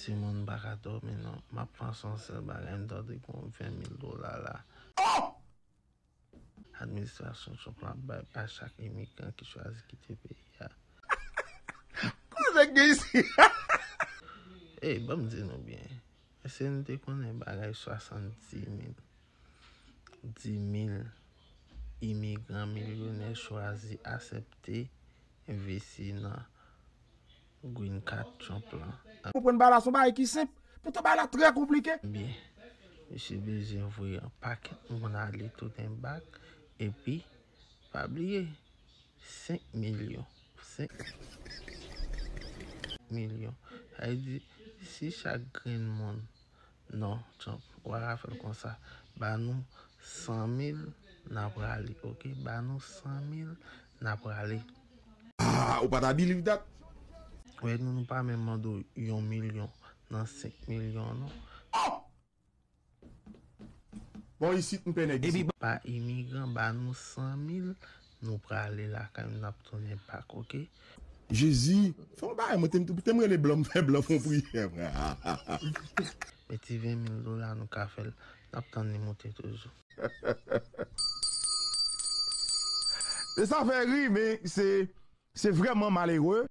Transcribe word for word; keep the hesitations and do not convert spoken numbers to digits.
Timoun, m pa ka dòmi non. M ap panse yon sèl bagay, m tande gon ven mil dola la. Administrasyon Trump la bay a chak imigran ki chwazi kite peyi a. Kote gen isi? Ey, ban m di nou byen. Èske nou te konnen bagay swasanndimil, dimil imigran milyonè chwazi aksepte envesti nan Green Card Trump lan? Konprann bagay la, se yon bagay ki senp. Poutan bagay la trè konplike. Byen, misye bezwen voye yon pakèt moun ale tounen bak. Epi, pa bliye, senk milyon. Senk milyon. Sa vle di, si chak grenn moun, non, Trump, ou pa ka fè l konsa. Ba nou san mil, n a prale, oke? Ba nou san mil, n a prale. Ah, ou pa ta believe that? Wè, nou, nou pa menm mande w yon milyon nan senk milyon, non. Oh! Bon, isit, m pè nèg isit. Pa imigran, ba nou san mil, nou prale lakay nou, n ap tounen bak, oke? Jezi, fè yon bagay, mwen te, te m rele blan, m fè blan fè yon priyè, frè. Men ti ven mil dola, nou ka fè l, n ap tann li moute toujou. E sa fè ri, men se, se vrèman malere.